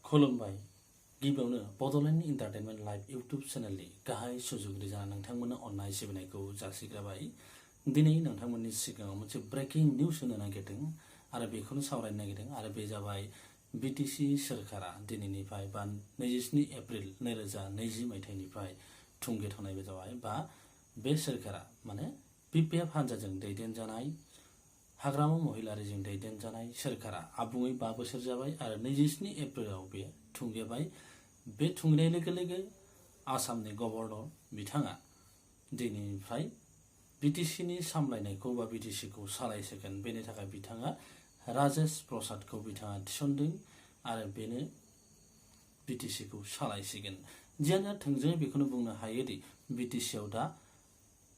खुलुमबाय गिबियावनो Bodoland entertainment live YouTube चेनेलनि गाहाय सुजुगिरि जाना नोंथांमोननो अननाय सिबिनायखौ जासिग्रोबाय। दिनै नोंथांमोननि सिगाङाव मोनसे ब्रेकिं निउस होनो नागिरदों आरो बेखौनो सावरायनो नागिरदों आरो बे जाबाय बिटिसि सोरखारा दिनैनिफ्राय बा 27 एप्रिल 2020 मायथाइनिफ्राय थुंगेथ'नाय जाबाय बा बे सोरखारा माने बिपिएफ हान्जाजों दैदेनजानाय हाग्रामा महिलारिजों दैदेनजानाय सोरखारा आबुङै 5 बोसोर जाबाय आरो 27 एप्रिलाव बे थुंगेबाय। बे थुंगेनाय लोगो लोगो आसामनि गभर्नर बिथाङा दिनैनिफ्राय बिटिसिनि सामलायनायखौ बा बिटिसिखौ सालायसिगोन। बेनि थाखाय बिथाङा राजेश प्रसादखौ बिथाङा थिसनदों आरो बेनो बिटिसिखौ सालायसिगोन। जियानो थोंजोङै बेखौनो बुंनो हायोदि बिटिसिआव दा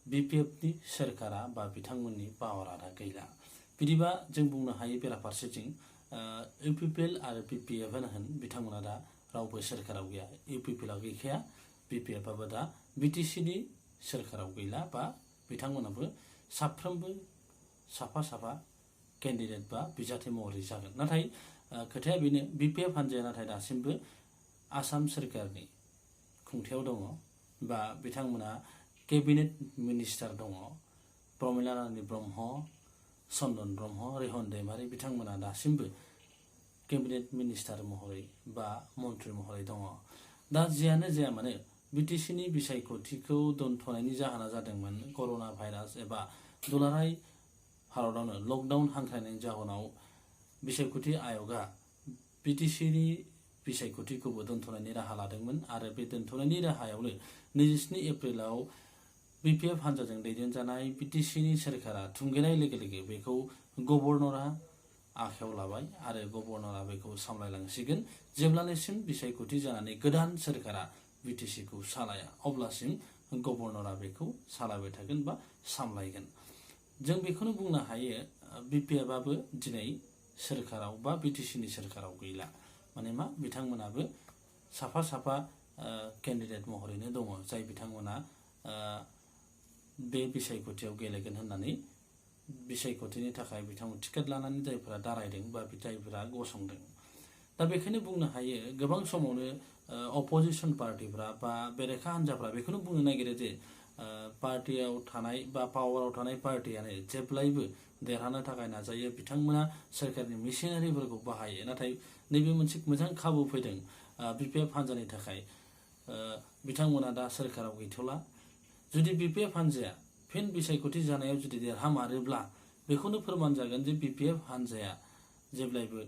बिपिएफनि सोरखारा बा बिथांमोननि पावारा दा गैला। बिदिबा जों बुंनो हायो बेराफारसेथिं इउपिपिएल आरो बिपिएफआनो होन बिथांमोना दा रावबो सोरखाराव गैया। इउपिपिएलआ गैखाया, बिपिएफआबो दा बिटिसिनि सोरखाराव गैला बा बिथांमोनाबो साफ्रोमबो साफा साफा केन्डिडेट बा बिजाथि महरै जागोन। नाथाय खोथाया बेनो बिपिएफ हान्जाया नाथाय दासिमबो आसाम सोरखारनि खुंथायाव दङ बा बिथांमोना केबिनेट मिनिस्टार दङ। प्रमिला रानी ब्रह्म, चन्दन ब्रह्म, रेहन दैमारि बिथांमोना दासिमबो केबिनेट मिनिस्टार महरै बा मन्त्रि महरै दङ। दा जियानो जाया मानो बिटिसिनि बिसायख'थिखौ दोनथ'नायनि जाहोना जादोंमोन कर'ना भाइरास एबा दुलाराय भारतआवनो लकडाउन हांख्रायनायनि जाहोनाव बिसायख'थि आय'गा बिटिसिनि बिसायख'थिखौबो दोनथ'नायनि राहा लादोंमोन आरो बे दोनथ'नायनि राहायावनो 27 एप्रिलाव बिपिएफ हान्जाजों दैदेनजानाय बिटिसिनि सोरखारा थुंगेनाय लोगो लोगो बेखौ गभर्नरा आखायाव लाबाय आरो गभर्नरा बेखौ सामलायलांसिगोन। जेब्लानिसिम बिसायख'थि जानानै गोदान सोरखारा बिटिसिखौ सालाया अब्लासिम गभर्नरा बेखौ सालायबाय थागोन बा सामलायगोन। जों बेखौनो बुंनो हायो बिपिएफआबो दिनै सोरखाराव बा बिटिसिनि सोरखाराव गैला। माने मा बिथांमोनाबो साफा साफा केन्डिडेट महरैनो दङ जाय बिथांमोना बे बिसायख'थियाव गेलेगोन होननानै बिसायख'थिनि थाखाय बिथांमोन टिकेट लानानै जायफोरा दारायदों बा जायफोरा गसंदों। दा बेखायनो बुंनो हायो गोबां समावनो अपोजिसन पार्टिफ्रा बा बेरेखा हान्जाफ्रा बेखौनो बुंनो नागिरो जे पार्टियाव थानाय बा पावाराव थानाय पार्टियानो जेब्लायबो देरहानो थाखाय नाजायो, बिथांमोना सोरखारनि मेसिनारिफोरखौ बाहायो। नाथाय नैबे मोनसे मोजां खाबु फैदों बिपिएफ हान्जानि थाखाय। बिथांमोना दा सोरखाराव गैथ'ला। जुदि बिपिएफ हान्जाया फिन बिसायख'थि जानायाव जुदि देरहामारोब्ला बेखौनो फोरमान जागोन जे बिपिएफ हान्जाया जेब्लायबो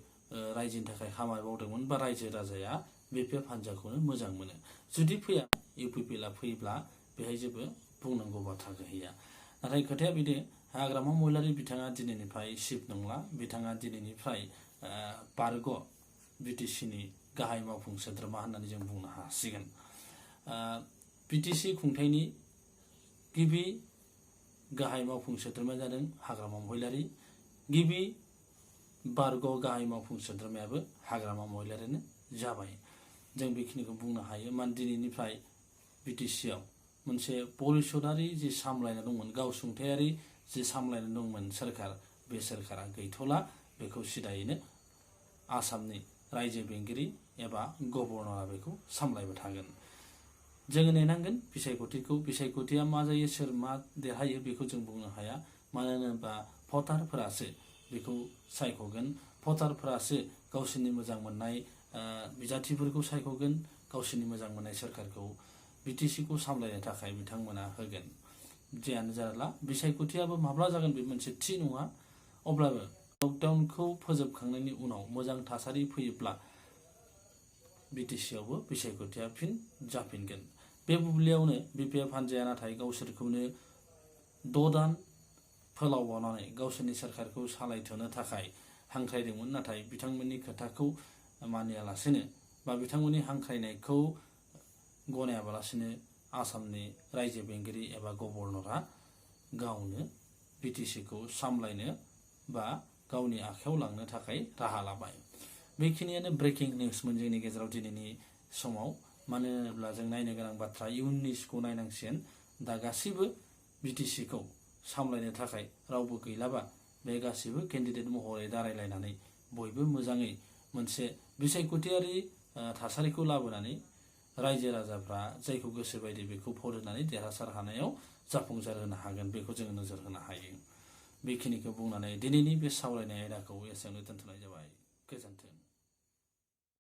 रायजोनि थाखाय खामानि मावदोंमोन बा रायजो राजाया बिपिएफ हान्जाखौनो मोजां मोनो। जुदि फैया इउपिपिएलआ फैब्ला बेहाय जेबो बुंनांगौ बाथ्रा गैया। नाथाय खोथाया बेनो हाग्रामा महिलारि बिथाङा दिनैनिफ्राय चिफ नंला, बिथाङा दिनैनिफ्राय बारग' बिटिसिनि गाहाय मावफुं सोद्रोमा होननानै जों बुंनो हासिगोन। बिटिसि खुंथायनि गिबि गाहाय मावफुं सोद्रोमाया जादों हाग्रामा महिलारि, गिबि बारग' गाहाय मावफुं सोद्रोमायाबो हाग्रामा महिलारिनो जाबाय। जों बेखिनिखौ बुंनो हायो। माने दिनैनिफ्राय बिटिसिआव मोनसे परिषदारि जि सामलायनाय दंमोन, गावसुंथायारि जि सामलायनाय दंमोन सोरखार, बे सोरखारा गैथ'ला। बेखौ सिदायैनो आसामनि रायजो बेंगिरि एबा गभर्नरा बेखौ सामलायबाय थागोन। जोङो नेनांगोन बिसायख'थिखौ। बिसायख'थिया मा जायो, सोर मा देरहायो बेखौ जों बुंनो हाया। मानो होनोबा भटारफोरासो बेखौ सायख'गोन। भटारफोरासो गावसोरनि मोजां मोननाय बिजाथिफोरखौ सायख'गोन, गावसोरनि मोजां मोननाय सोरखारखौ बिटिसिखौ सामलायनो थाखाय बिथांमोना होगोन। जियानो जारला बिसायख'थियाबो माब्ला जागोन बे मोनसे थि नङा। अब्लाबो लकडाउनखौ फोजोबखांनायनि उनाव मोजां थासारि फैयोब्ला बिटिसिआवबो बिसायख'थिया फिन जाफिनगोन। बे बुब्लियावनो बिपिएफ हान्जाया नाथाय गावसोरखौनो 6 दान फोलावबावनानै गावसोरनि सोरखारखौ सालायथ'नो थाखाय हांख्रायदोंमोन। नाथाय बिथांमोननि खोथाखौ मानियालासेनो बा बिथांमोननि हांख्रायनायखौ गनायाबालासिनो आसामनि रायजो बेंगिरि एबा गभर्नरा गावनो बिटिसिखौ सामलायनो बा गावनि आखायाव लांनो थाखाय राहा लाबाय। बेखिनियानो ब्रेकिं निउसमोन जोंनि गेजेराव दिनैनि समाव। मानो होनोब्ला जों नायनो गोनां बाथ्रा इयुननिखौ नायनांसिगोन। दा गासैबो बिटिसिखौ सामलायनो थाखाय रावबो गैलाबा बे गासैबो केन्डिडेट महरै दारायलायनानै बयबो मोजाङै मोनसे बिसायख'थियारि थासारिखौ लाबोनानै रायजो राजाफ्रा जायखौ गोसो बायदि बेखौ भट होनानै देरहासार हानायाव जाफुंसार होनो हागोन बेखौ जोङो नोजोर होनो हायो। बेखिनिखौ बुंनानै दिनैनि बे सावरायनाय आयदाखौ एसेयावनो दोनथ'नाय जाबाय। गोजोन्थों।